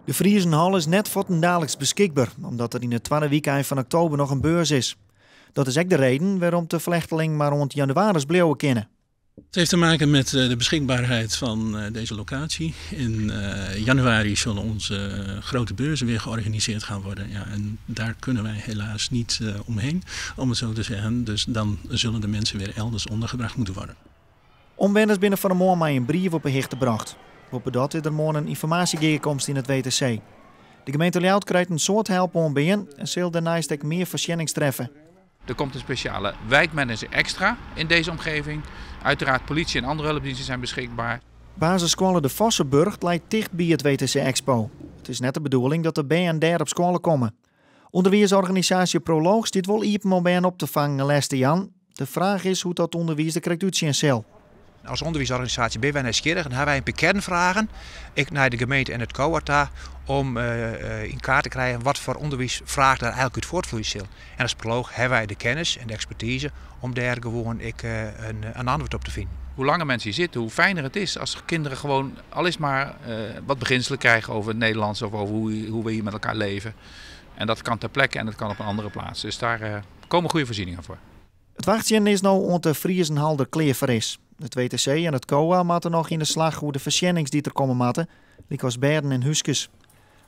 De Friezenhal is net fuortendaliks beskikber, omdat der yn it twadde wykein fan oktober noch in beurs is. Dat is ek de reden wêrom't de flechtelingen mar oant jannewaris bliuwe kinne. Het heeft te maken met de beschikbaarheid van deze locatie. In januari zullen onze grote beurzen weer georganiseerd gaan worden. Ja, en daar kunnen wij helaas niet omheen, om het zo te zeggen. Dus dan zullen de mensen weer elders ondergebracht moeten worden. Omwenners binne fan 'e moarn mei in brief op 'e hichte brocht. Boppedat is der moarn in ynformaasjegearkomste yn it WTC. De gemeente Ljouwert krijt in soad help oanbean en sil dêrneist ek mear foarsjennings treffe. Der komt in speciale wijkmanager extra in deze omgeving. Uiteraard politie en andere hulpdiensten zijn beschikbaar. Basisskoalle De Vosseburcht leit ticht by it WTC Expo. It is net de bedoeling dat de bern dêr op skoalle komme. Underwiisorganisaasje Proloog stiet wol iepen om bern op te fangen en les te jaan. De fraach is hoe't dat ûnderwiis der krekt útsjen sil. As ûnderwiisorganisaasje binne wy nijsgjirrich en hawwe wy in pear kernfragen, ek nei de gemeente en it COA ta, om yn kaart te krijen watfoar ûnderwiisfraach der eigenlik út fuortfloeie sil. En as Proloog hawwe wy de kennis en de ekspertize om dêr gewoan ek in antwurd op te finen. Hoe langer mensen hier zitten, hoe fijner het is als kinderen gewoon al is maar wat beginselen krijgen over het Nederlands of over hoe we hier met elkaar leven. En dat kan ter plekke en dat kan op een andere plaats. Dus daar komen goede voorzieningen voor. It wachtsjen is no oant de Friezenhal der klear foar is. It WTC en it COA moatte noch yn de slach oer de foarsjennings dy't der komme moatte, lykas bêden en húskes.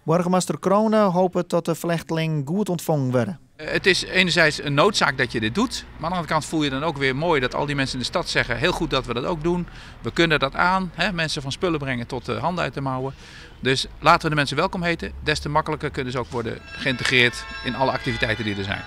Boargemaster Crone hopet dat de flechtlingen goed ûntfongen wurde. Het is enerzijds een noodzaak dat je dit doet, maar aan de andere kant voel je dan ook weer mooi dat al die mensen in de stad zeggen, heel goed dat we dat ook doen. We kunnen dat aan, hè, mensen van spullen brengen tot de handen uit de mouwen. Dus laten we de mensen welkom heten, des te makkelijker kunnen ze ook worden geïntegreerd in alle activiteiten die er zijn.